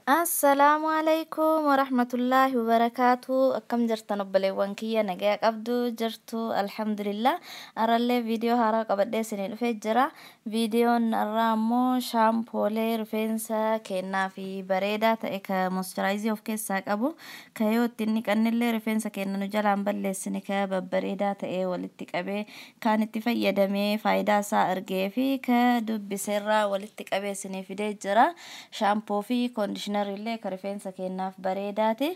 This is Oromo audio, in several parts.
Assalaamu alaikum warahmatullaahi wabarakaatu. Akkam jirtan obboleewwan kiyya? Nagaa qabdu jirtu? Alhamdulillah. Har'allee viidiyoo haaraa qabadhee isinii dhufee jira. Viidiyoon har'aa ammoo shaampoolee rifeensa kennaa fi bareedaa ta'e, ka moisturaayizii of keessaa qabu, ka yoo ittiin dhiqannillee rifeensa keenya nu jalaan balleessine, ka babbareedaa ta'e walitti qabee, kan itti fayyadamee faayidaa isaa argee fi ka dubbiseerraa walitti qabee isinii fidee jira. Shaampoo fi conditioner illee ka rifeensa keenyaaf bareedaati.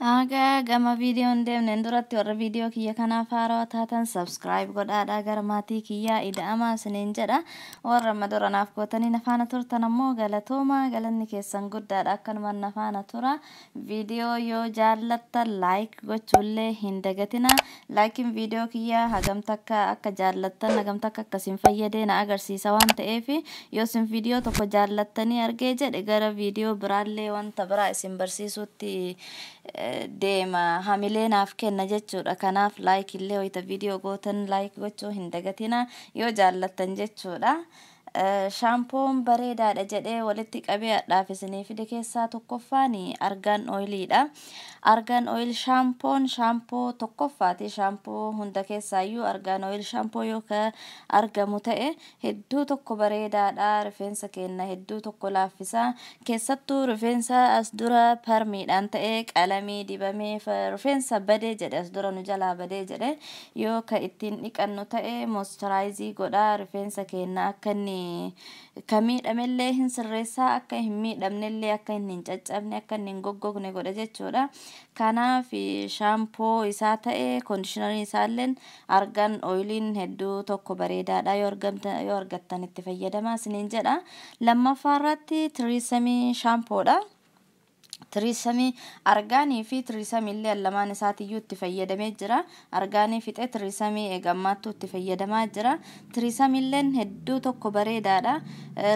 Haga gama viidiyoon deemneen duratti, warra viidiyoo kiyya kanaaf haarawaa taatan subscribe godhaadhaa gara maatii kiyyaa ida'amaa isiniin jedha. Warra amma dura naaf gootanii nafaana turtan ammoo galatooma, galanni keessan guddaadha. Akkanuma nafaana tura. Viidiyoo yoo jaallattan like gochuullee hin dagatina. Likeiin viidiyoo kiyyaa hagam takka akka jaallattan, hagam takka akkasiin fayyadee na agarsiisa waan ta'eef, yoo isin viidiyoo tokko jaallattanii argee jedhe, gara viidiyoo biraallee wanta biraa isin barsiisuutti deema, hamilee naaf kenna jechuudha. Kanaaf like illee wayita viidiyoo gootan like gochuu hin dagatina yoo jaallattan jechuudha. Shaampoon bareedaadha jedhee walitti qabee hadhaaf isinii fide keessaa tokkoffaan argan oiliidha. Argan oil shaampoon shaampoo tokkoffaati. Shaampoo hunda keessaayyuu argan oil shaampoo yoo ka argamu ta'e hedduu tokko bareedaadha. Rifeensa keenya hedduu tokko laaffisa. Keessattuu rifeensa as dura permiidhaan ta'e, qalamii dibamee rifeensa badee jedhe, as dura nu jalaa badee jedhe, yoo ka ittiin dhiqannu ta'e moisturaayizii godha. Rifeensa keenya akka inni ka miidhamellee hin sirreessaa, akka hin miidhamnellee, akka inni hin caccabne, akka inni hin goggogne godha jechuudha. Kanaaf shaampoo isaa ta'e conditionerii isaalleen argan oiliin hedduu tokko bareedaadha. Yoo argattan itti fayyadamaa isiniin jedha. Lammaffaa irratti Tresemme shaampoodha. Tresemme argaanii fi Tresemme illee lamaan isaatiyyuu itti fayyadamee jira. Argaanii fixee Tresemme eegammaattuu itti fayyadamaa jira. Tresemme illeen hedduu tokko bareedaadha.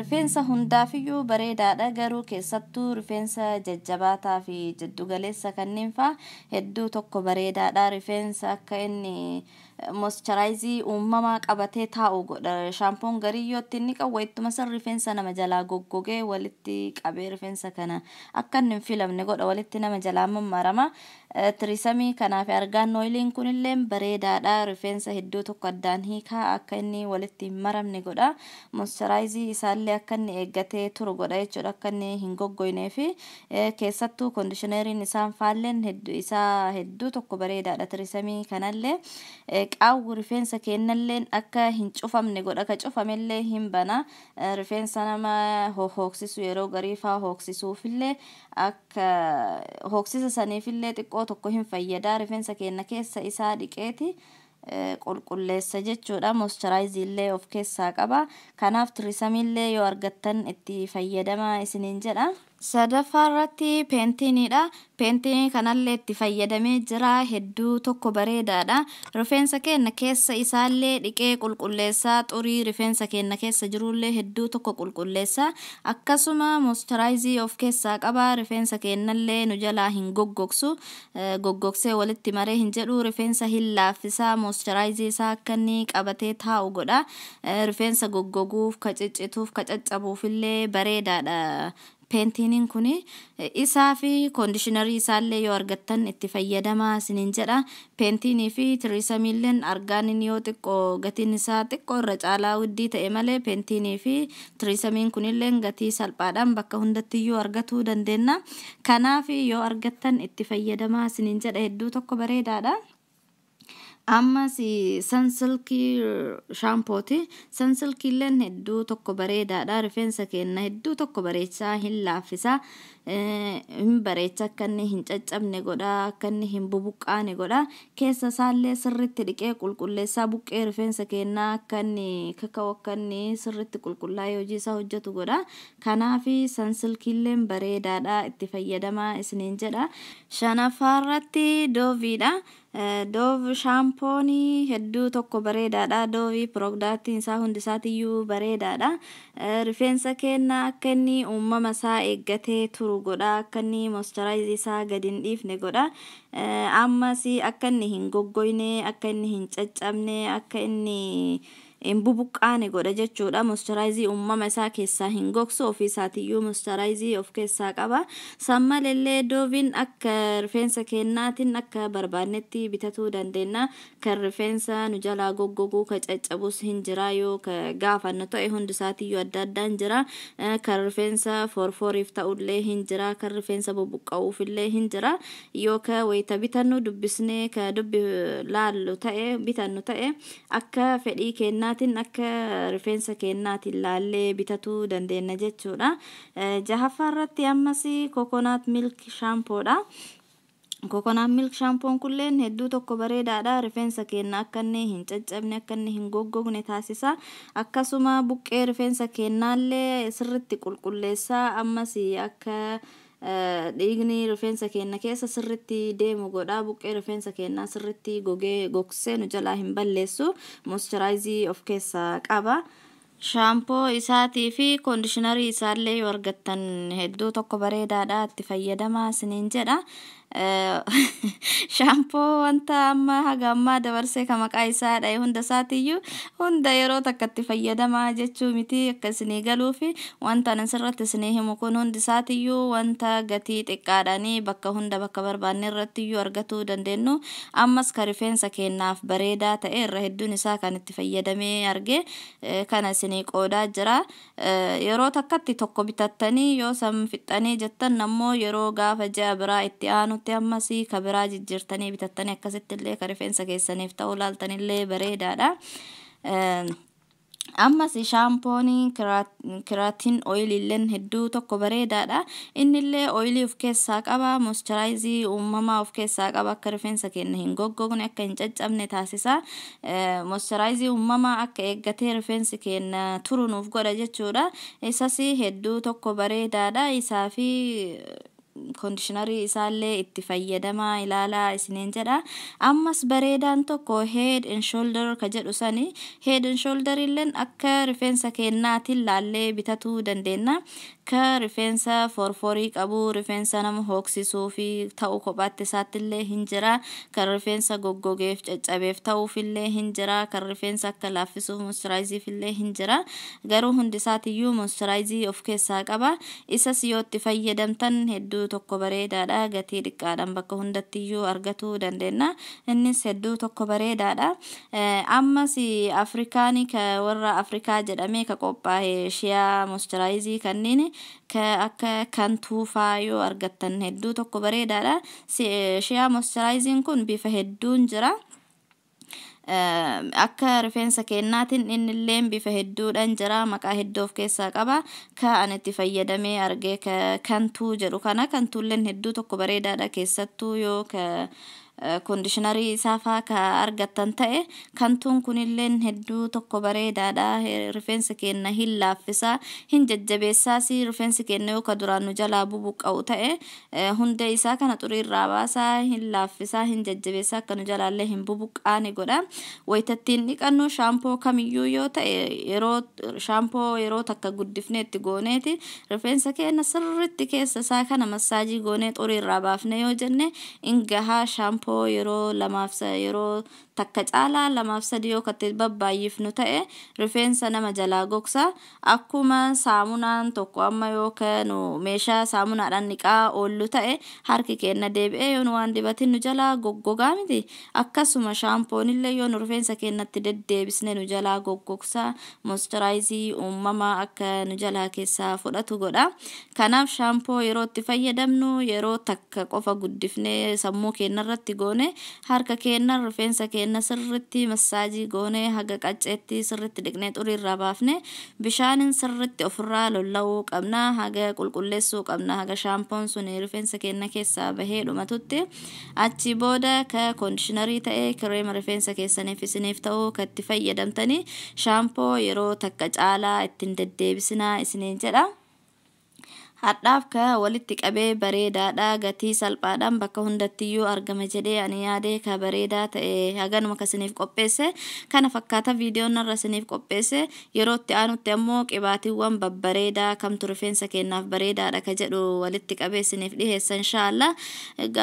Rifeensa hundaafiyyuu bareedaadha, garuu keessattuu rifeensa jajjabaataa fi jiddugaleessa kanneen faa hedduu tokko bareedaadha. Rifeensa akka inni moisturizii uumamaa qabatee taa'u godha. Shaampoon garii yoo ittiin dhiqan wayittuma san rifeensa nama jalaa goggogee walitti qabee rifeensa kana akka inni hin filamne godha, walitti nama jalaa mammarama. Tresemme kanaaf argan oiliin kunillee bareedaadha. Rifeensa hedduu tokko addaan hiikaa, akka inni walitti hin maramne godha. Moisturizii isaallee akka inni eeggatee turu godha jechuudha, akka inni hin goggoynee fi keessattuu conditioneriin isaan faalleen hedduu isaa hedduu tokko bareedaadha. Tresemme kanallee qaawwi rifeensa kennallee akka hin cufamne godha, ka cufamellee hin bana. Rifeensa nama hooksisu yeroo garii faa hooksisuufillee, akka hooksisa saniifillee xiqqoo tokko hin fayyada. Rifeensa keenya keessa isaa dhiqeeti qulqulleessa jechuudha. Moisturizii illee of keessaa qaba. Kanaaf Tresemme illee yoo argattan itti fayyadamaa isiniin jedha. Sadaffaa irratti Panteneiidha. Pantene kanallee itti fayyadamee jira. Hedduu tokko bareedaadha. Rifeensa keenya keessa isaallee dhiqee qulqulleessaa. Xurii rifeensa keenya keessa jirullee hedduu tokko qulqulleessa. Akkasuma moisturizii of keessaa qaba. Rifeensa keenyallee nu jalaa hin goggogsu. Goggogsee walitti maree hin jedhu, rifeensa hin laaffisa. Moisturizii isaa akka inni qabatee taa'u godha. Rifeensa goggoguuf, ka ciccituuf, ka caccabuufillee bareedaadha. Panteneiin kun isaa fi conditionerii isaallee yoo argattan itti fayyadamaa isiniin jedha. Pantene fi Tresemmeiilleen argaaniin yoo xiqqoo gatiin isaa xiqqoo irra caalaa wuddii ta'e malee, Pantene fi Tresemmeiin kunillee gatii salphaadhaan bakka hundattiyyuu argatuu dandeenya. Kanaaf yoo argattan itti fayyadamaa isiniin jedha, hedduu tokko bareedaadha. Ammas Sunsilk shaampooti. Sunsilkiilleen hedduu tokko bareedaadha. Rifeensa keenya hedduu tokko bareechaa, hin laaffisa, hin bareecha, akka inni hin caccabne godha, akka inni hin bubuqqaane godha. Keessa isaallee sirritti dhiqee qulqulleessaa, buqqee rifeensa keenyaa akka inni kaka'u, akka inni sirritti qulqullaa'ee hojii isaa hojjetu godha. Kanaaf Sunsilkiilleen bareedaadha, itti fayyadamaa isiniin jedha. Shanaffaa irratti Doveiidha. Dove shaampoonii hedduu tokko bareedaadha. Dove productiin isaa hundi isaatiyyuu bareedaadha. Rifeensa keenya akka inni uumama isaa eeggatee turu godha. Akka inni moisturizii isaa gadi hin dhiifne godha. Ammas akka inni hin goggogne, akka inni hin caccabne, akka inni hin bubuqqaane godha jechuudha. Moisturaayizii uumama isaa keessaa hin gogsu, ofii isaatiyyuu moisturaayizii of keessaa qaba. San malallee Doveiin akka rifeensa keenyaatiin akka barbaannetti bitatuu dandeenya. Kan rifeensa nu jalaa goggoguu, ka caccabus hin jira, yoo ka gaafannu ta'e hundi isaatiyyuu adda addaan jira. Kan rifeensa forforiif ta'ullee hin jira, kan rifeensa bubuqqa'uufillee hin jira. Yoo ka wayita bitannu dubbisnee ka dubbi laallu ta'e bitannu ta'e, akka fedhii keenyaatiin, akka rifeensa keenyaatiin laallee bitatuu dandeenya jechuudha. Jahaffaa irratti ammas coconut milk shampoodha. Coconut milk shampoon kulleen hedduu tokko bareedaadha. Rifeensa keenya akka inni hin caccabne, akka inni hin goggogne taasisa. Akkasuma buqqee rifeensa keenyaallee sirritti qulqulleessa. Ammas akka dhiigni rifeensa keenya keessa sirritti deemu godha. Buqqee rifeensa keenyaa sirritti gogee gogsee nu jalaa hin balleessu. Moisturaayizii of keessaa qaba. Shaampoo isaatii fi conditionerii isaallee yoo argattan hedduu tokko bareedaadha, itti fayyadamaa isiniin jedha. Shaampoo wanta amma haga ammaa dabarsee ka maqaa isaa dhahe hunda isaatiiyyuu hunda yeroo takka itti fayyadamaa jechuu miti. Akka isinii galuufi wanta ani asirratti isinii himu kun hundi isaatiiyyuu wanta gatii xiqqaadhaanii bakka hunda, bakka barbaanne irrattiyyuu argatuu dandeenyu, ammas ka rifeensa keenyaaf bareedaa ta'e irra hedduun isaa kan itti fayyadamee arge kana isinii qoodaa jira. Yeroo takkatti tokko bitattanii yoo san fixxanii jettan ammoo, yeroo gaafa ji'a biraa itti aanutti ammas ka biraa jijjiirtanii bitattanii, akkasitti illee ka rifeensa keessaniif ta'uu laaltanillee bareedaadha. Ammas shaampoon keratin oiliilleen hedduu tokko bareedaadha. Innillee oilii of keessaa qaba, moisturaayizii uumamaa of keessaa qaba, akka rifeensa keenya hin goggogne, akka hin caccabne taasisa. Moisturaayizii uumamaa akka eeggatee rifeensi keenya turu nuuf godha jechuudha. Isas hedduu tokko bareedaadha. Isaa fi conditionerii isaallee itti fayyadamaa ilaalaa isiniin jedha. Ammas bareedaan tokko Head and Shoulder ka jedhu sani. Head and Shoulder illeen akka rifeensa keenyaatiin laallee bitatuu dandeenya. Ka rifeensa forforii qabu, rifeensa nama hooksisuu fi ta'u kophaatti isaatti illee hin jira. Kan rifeensa goggogeef caccabeef ta'uuf illee hin jira. Kan rifeensa akka laaffisuuf moisturaayiziif illee hin jira. Garuu hundi isaatiyyuu moisturaayizii of keessaa qaba. Isas yoo itti fayyadamtan hedduu tokko bareedaadha. Gatii xiqqaadhaan bakka hundattiyyuu argatuu dandeenya. Innis hedduu tokko bareedaadha. Ammas Afrikaanii, ka warra Afrikaa jedhamee ka qophaa'e, shea moisturaayizii kanneen ka akka kan tuufaa yoo argattan hedduu tokko bareedaadha. Shea moisturaayiziin kun bifa hedduun jira. Akka rifeensa keenyaatiin innilleen bifa hedduudhaan jira, maqaa hedduu of keessaa qaba. Ka ani itti fayyadamee arge ka kantuu jedhu kana. Kantuulleen hedduu tokko bareedaadha, keessattuu yoo ka conditionerii isaa faa ka argattan ta'e. Kantuun kunilleen hedduu tokko bareedaadha. Rifeensa keenya hin laaffisa, hin jajjabeessaas. Rifeensi keenya yoo ka duraan nu jalaa bubuqqa'u ta'e, hundee isaa kana xuriirraa baasaa, hin laaffisaa, hin jajjabeessaa, akka nu jalaallee hin bubuqqaane godha. Wayitattiin dhiqannu, shaampoo kamiyyuu yoo ta'e, yeroo shaampoo yeroo takka guddifnee itti gooneeti rifeensa keenya sirritti keessa isaa kana massage goonee xuriirraa baafne yoo jenne ingahaa. Shaampoo yeroo lamaaf, yeroo takka caalaa lamaaf sadi yoo katti babbaay'ifnu ta'e, rifeensa nama jalaa gogsa. Akkuma saamunaan tokko amma yoo kanu meeshaa saamunaadhaan dhiqaa oollu ta'e, harki keenya deebi'ee yoo nu waan dibatin nu jalaa goggogaa miti? Akkasuma shaampoonillee yoo nu rifeensa keenyatti deddeebisne nu jalaa goggogsa, moisturaayizii uumamaa akka nu jalaa keessaa fudhatu godha. Kanaaf shaampoo yeroo itti fayyadamnu yeroo takka qofa guddifnee sammuu keenya irratti goone, harka keenya rifeensa keenya sirritti massage goone, haga qacceetti sirritti dhiqnee xuriirraa baafne, bishaanin sirritti ofirraa lolla'uu qabna, haga qulqulleessuu qabna, haga shaampoon sun rifeensa keenya keessaa bahee dhumatutti. Achi booda ka conditionerii ta'e, kireema rifeensa keessaniif isiniif ta'uu ka itti fayyadamtanii, shaampoo yeroo takka caalaa ittiin deddeebisinaa isiniin jedha. Hadhaaf ka walitti qabee bareedaadha, gatii salphaadhaan bakka hundattiyyuu argama jedhee ani yaadee ka bareedaa ta'e haganuma ka isiniif qopheesse kana fakkaata. Viidiyoon irra isiniif qopheesse yeroo itti aanutti ammoo qibaatiiwwan babbareedaa kamtu rifeensa keenyaaf bareedaadha ka jedhu walitti qabee isiniif dhiheessa inshaallah.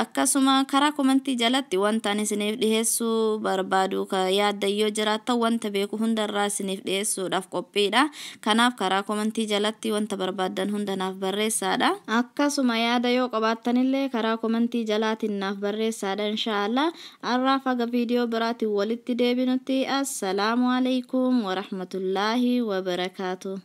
Akkasuma karaa komantii jalatti wanta ani isiniif dhiheessuu barbaadu ka yaaddan yoo jiraattan, wanta beeku hundarraa isiniif dhiheessuudhaaf qophiidha. Kanaaf karaa komantii jalatti wanta barbaaddan hunda naaf barreessaadha. Akkasuma yaada yoo qabaattanillee karaa komantii jalaatiin naaf barreessaadha inshaallah. Har'aaf haga viidiyoo biraatiin walitti deebinutti, assalaamu alaikum warahmatullaahi wabarakaatu.